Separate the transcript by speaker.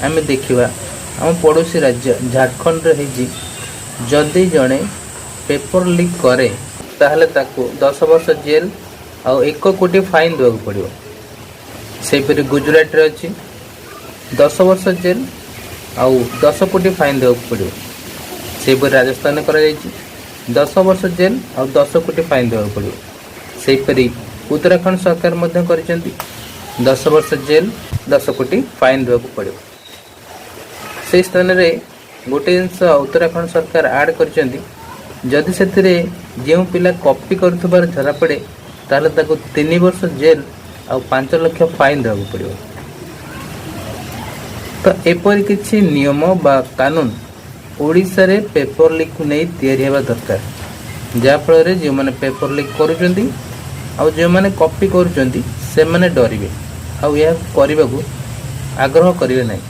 Speaker 1: ଆମେ ଦେଖିବା, ଆମ ପଡ଼ୋଶୀ ରାଜ୍ୟ ଝାଡ଼ଖଣ୍ଡରେ ହେଇଛି, ଯଦି ଜଣେ ପେପର ଲିକ୍ କରେ, ତାହେଲେ ତାକୁ 10 ବର୍ଷ ଜେଲ୍ ଆଉ 1 କୋଟି ଫାଇନ୍ ଦେବାକୁ ପଡ଼ିବ। ସେହିପରି ଗୁଜୁରାଟରେ ଅଛି, 10 ବର୍ଷ ଜେଲ୍ ଆଉ 10 କୋଟି ଫାଇନ୍ ଦେବାକୁ ପଡ଼ିବ। ସେହିପରି ରାଜସ୍ଥାନରେ କରାଯାଇଛି, 10 ବର୍ଷ ଜେଲ୍ ଆଉ 10 କୋଟି ଫାଇନ୍ ଦେବାକୁ ପଡ଼ିବ। ସେହିପରି ଉତ୍ତରାଖଣ୍ଡ ସରକାର ମଧ୍ୟ କରିଛନ୍ତି, 10 ବର୍ଷ ଜେଲ୍, 10 କୋଟି ଫାଇନ୍ ଦେବାକୁ ପଡ଼ିବ। ସେହି ସ୍ଥାନରେ ଗୋଟେ ଜିନିଷ ଉତ୍ତରାଖଣ୍ଡ ସରକାର ଆଡ଼୍ କରିଛନ୍ତି, ଯଦି ସେଥିରେ ଯେଉଁ ପିଲା କପି କରୁଥିବାର ଧରାପଡ଼େ, ତାହେଲେ ତାକୁ 3 ବର୍ଷ ଜେଲ୍ ଆଉ 5 ଲକ୍ଷ ଫାଇନ୍ ଦେବାକୁ ପଡ଼ିବ। ତ ଏପରି କିଛି ନିୟମ ବା କାନୁନ ଓଡ଼ିଶାରେ ପେପର ଲିକ୍କୁ ନେଇ ତିଆରି ହେବା ଦରକାର, ଯାହାଫଳରେ ଯେଉଁମାନେ ପେପର ଲିକ୍ କରୁଛନ୍ତି ଆଉ ଯେଉଁମାନେ କପି କରୁଛନ୍ତି, ସେମାନେ ଡରିବେ ଆଉ ଏହାକୁ କରିବାକୁ ଆଗ୍ରହ କରିବେ ନାହିଁ।